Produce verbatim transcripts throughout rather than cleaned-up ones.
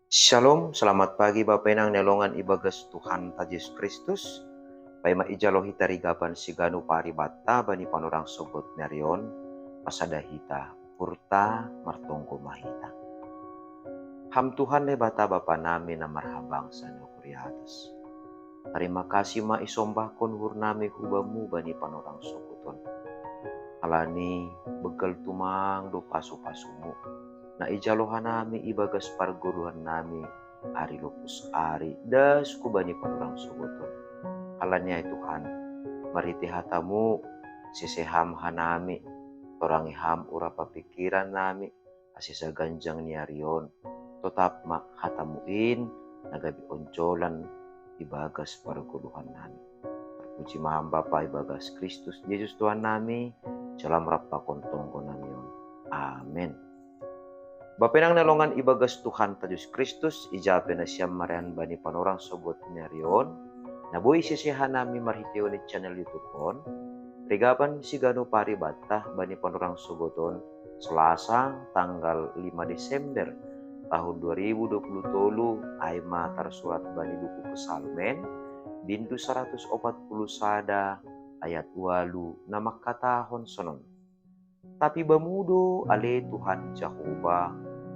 Shalom, selamat pagi Bapa Inang ni longan ibagas Tuhan ta Jesus Kristus. Paima ijalo hita rigapan siganu paribatta bani panorang sogot narion, pasada hita, hurta martonggo mahita. Ham Tuhan Debata Bapa nami na marhabangsa ni kuriatas. Terima kasih ma isombahkon hurnami hubamu bani panorang sogoton. Alani begal tumang do pasu-pasumu na ijalohanami ibagas pargoluhan nami ari lopus ari das ku bani panorang sogoton. Alani ai Tuhan, marite hatamu seseham hanami, torangi ham urapa pikiran nami, ase saganjang ni arion, totap ma hatamu in na gabe onjolan ibagas pargoluhan nami. Puji maham Bapa ibagas Kristus Jesus Tuhan nami, salam rap pakon tonggo nami on. Amen. Bapenang na longan ibagas Tuhan ta Jesus Kristus, ijape na siam marean bani panorang sogot ni arion, na boi seseha nami marhiteon ni channel YouTube on, rigapan siganu paribatta bani panorang sogoton, Selasa tanggal lima Desember tahun dua ribu dua puluh tolu, ai ma tarsurat bani buku Psalmen, bindu saratus opat puluh sada ayat walu na mangkatahon sonon. Tapi bamu do ale Tuhan Jahowa,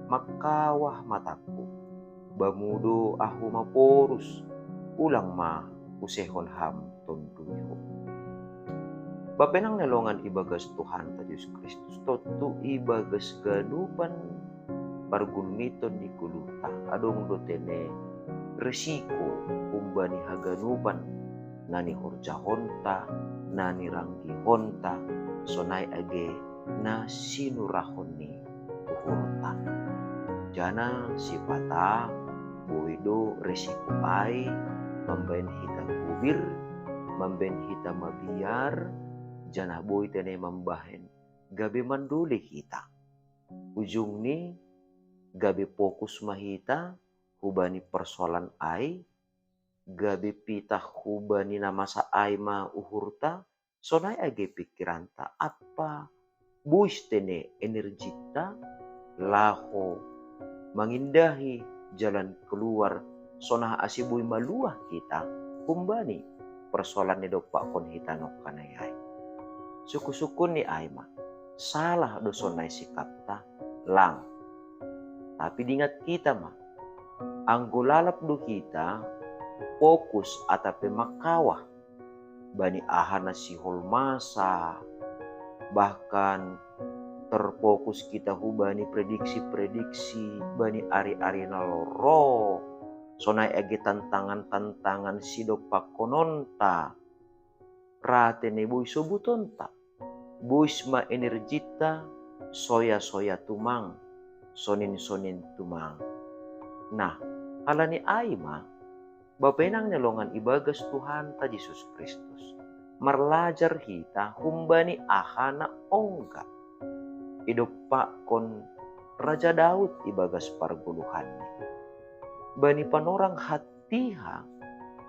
mangkawah matangku. Bamu do ahu maporus, ulang ma usehon ham tonduyhu. Bapenang na longan ibagas Tuhan ta Jesus Kristus, tontu ibagas ganupan pargulmiton ni goluhta adong do tene resiko humbani haganupan na nihorjahonta, na niranggihonta, sonai age na sinurahon ni uhurta. Jana sipata boi do resiko ai mambaen hita gubir, mambaen hita mabiar, janah boi tene mambahen gabe manduli hita. Ujungni gabe fokus ma hita hubani persoalan ai, gabe pitah hubani na masa ai ma uhurta, sonai age pikiranta ampa bois tene energita laho mangindahi jalan keluar, sonai ase boi maluah hita humbani persoalan ni dompakkon hita nongkanai ai. Sungkun-sungkun ni ai ma, salah do sonai sikapta? Lang. Tapi dingat hita ma, anggo lalap do hita fokus atap pe mangkawah bani aha na sihol masa, bahkan terfokus hita hubani prediksi-prediksi bani ari-ari na ro, sonai age tantangan-tantangan sidompakkononta, ra tene boi sobutonta, bois ma energita soya-soya tumang, sonin-sonin tumang. Nah, halani ai ma, bapenang na longan ibagas Tuhanta Jesus Kristus, marlajar hita humbani aha na ongga idompakkon Raja Daud ibagas pargoluhanni. Bani panorang hatiha,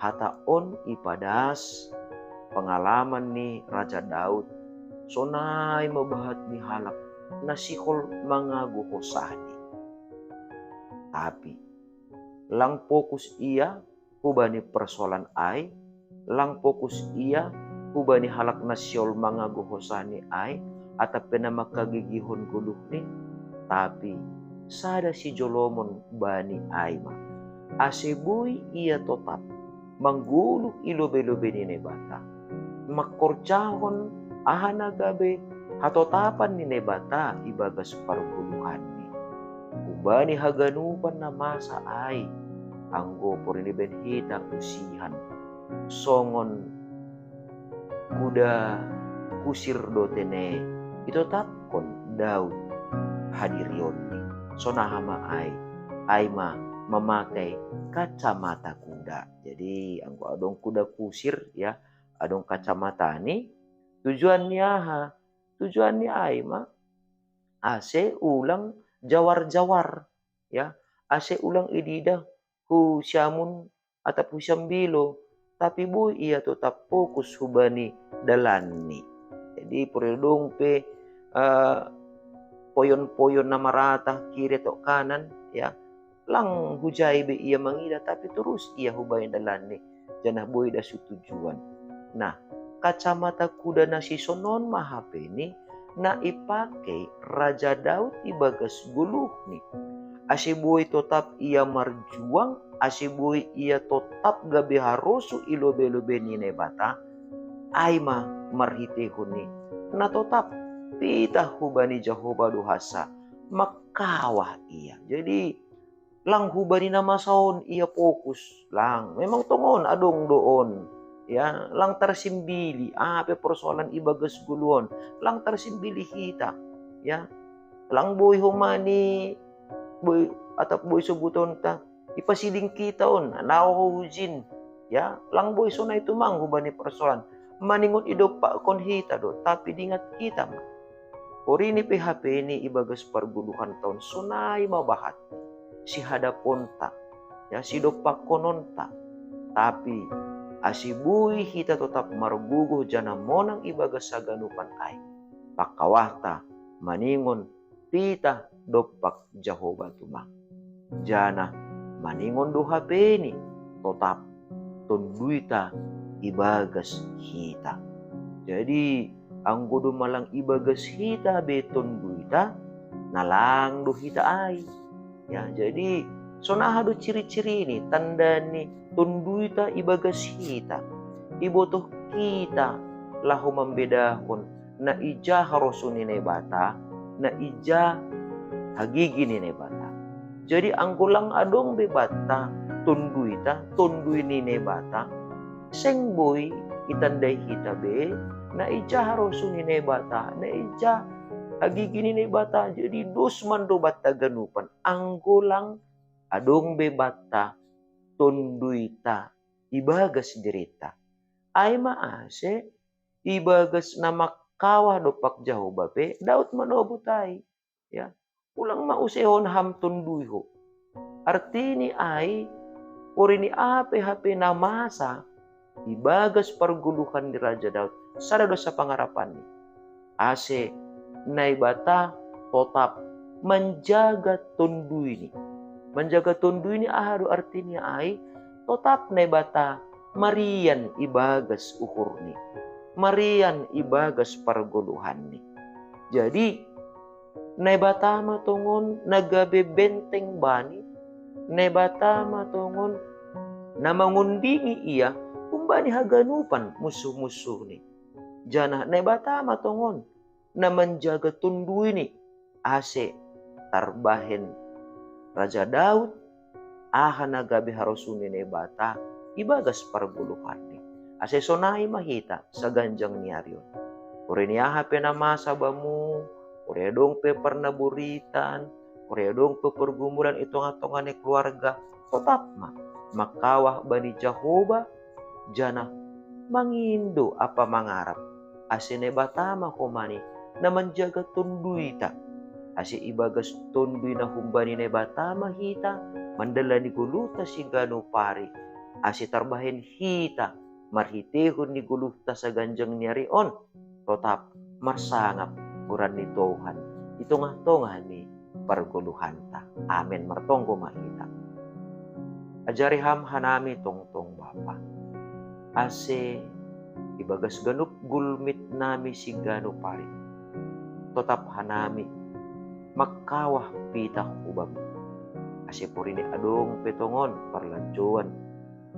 hata on ipadas pengalaman ni Raja Daud, sonai mabahat ni halak na sihol mangago hosahni. Tapi lang fokus ia hubani persoalan ai, lang fokus ia hubani halak na sihol mangago hosahni ai, atap pe na mangkagigihon goluhni, tapi sada sijolomon bani ai ma, ase boi ia totap manggoluh i lobei-lobei ni Naibata, mangkorjahon aha na gabe hatotapan ni Naibata ibagas pargoluhanni. Humbani haganupan na masa ai, anggo porini ben hita usihan, songon kuda kusir do tene itotapkon Daud hadirionni. Sonaha ma ai? Ai ma mamakai kacamata kuda. Jadi anggo adong kuda kusir, ya, adong kacamatani, tujuanni aha? Tujuanni ai ma ase ulang jawar-jawar, ya, ase ulang ididah hu siamun atap hu siambilo, tapi boi ia totap fokus hubani dalanni. Jadi poridong pe uh, poyon-poyon na maratah kiri atau kanan, ya, Lang hujai be ia mangidah, tapi torus ia hubahen dalanni, janah boi das hu tujuan. Nah, kacamata kuda na sisonon ma hapeni, na ipake Raja Daud ibagas goluhni. Ase boi totap ia marjuang, ase boi ia totap gabe harosuh i lobei-lobei ni Naibata, ai ma marhiteihon ni na totap pitah hubani Jahowa do hansa mangkawah ia. Jadi, lang hubani na masa on ia fokus, lang. Memang tongon adong do on, ya, lang tarsimbili, aha pe persoalan ibagas goluh on, lang tarsimbili hita, ya. Lang boi homa ni, boi, atap boi sobutonta, ipasiding hita on, na ho ujin, ya, lang boi sonai tumang hubani persoalan. Maningon idompakkon hita do, tapi dingat hita ma. Porini pe hapeni ibagas pargoluhanta on sonai ma bahat, sihadaponta, ya, sidompakkononta. Tapi ase boi hita totap margogoh janah monang ibagas haganupan ai, pangkawahta maningon pitah dompak Jahowa tumang. Janah maningon do hapeni totap Tonduita ibagas hita. Jadi, anggo domma lang ibagas hita be Tonduita, na lang do hita ai. Ya, jadi, sonaha do ciri-cirini, tanda ni Tonduita ibagas hita? Ibotoh hita laho mambedahon na ija harosuh ni Naibata, na ija hagigi ni Naibata. Jadi, anggo lang adong be banta Tonduita, Tondui ni Naibata, seng boi itandai hita be na ija harosuh ni Naibata, na ija hagigi ni Naibata. Jadi, dos ma do banta haganupan anggo lang adong be banta Tonduita ibagas dirinta. Ai ma ase ibagas na mangkawah dompak Jahowa pe Daud manobut ai. Ya, ulang ma usehon ham Tondui ho. Artini ai, porini aha pe hape na masa ibagas pargoluhan ni Raja Daud, sada do hasapangarapanni, ase Naibata totap manjaga Tonduini. Manjaga Tonduini aha do artini ai? Totap Naibata marian ibagas uhurni, marian ibagas pargoluhanni. Jadi, Naibata ma tongon na gabe benteng bani, Naibata ma tongon na mangondingi ia humbani haganupan munsuh-munsuhni. Janah Naibata ma tongon na manjaga Tonduini, ase tarbahen Raja Daud aha na gabe harosuh ni Naibata ibagas pargoluhanni. Ase sonai ma hita saganjang ni ari on. Porini aha pe na masa bamu, porini adong pe parnaboritan, porini adong pe pergumulan i tongah-tongah ni keluarga, totap ma mangkawah bani Jahowa, janah mangindo ampa mangarap, ase Naibata ma homa ni na manjaga Tonduita, ase ibagas Tondui na humbani Naibata ma hita mandalani goluhta siganup ari, ase tarbahen hita marhiteihon ni goluhta saganjang ni ari on totap marsangap goran ni Tuhan i tongah-tongah ni pargoluhanta. Amen. Martonggo ma hita. Ajari ham hanami tongtong, Bapa, ase ibagas ganup gulmitnami siganup ari, totap hanami mangkawah pitah hu Bamu, ase porini adong pe tongon parlanjoan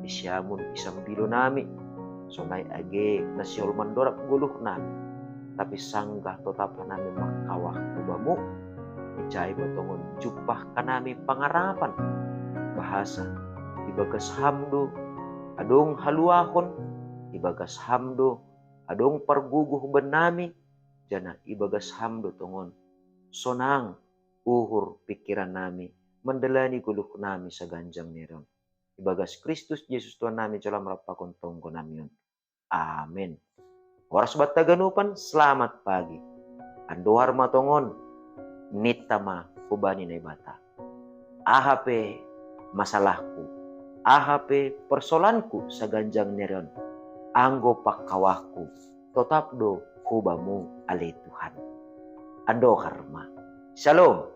i siamun i sambilonami, sonai age na sihol mandorab goluhnami, tapi sanggah totap hanami mangkawah hu Bamu, ijai ma tongon jumpah hanami pangarapan, bahasa ibagas Ham do adong haluahon, ibagas Ham do adong pargogoh bannami, janah ibagas Ham do tongon sonang uhur pingkirannami mandalani goluhnami saganjang ni ari on. Ibagas Kristus Jesus Tuhannami, jalo ma rap pakon tonggonami on. Amen. Horas banta haganupan, selamat pagi. Andohar ma tongon, ninta ma hubani Naibata: Aha pe masalahku, aha pe persoalanku saganjang ni ari on, anggo pangkawahku totap do hu Bamu ale Tuhan. Andohar ma. Shalom.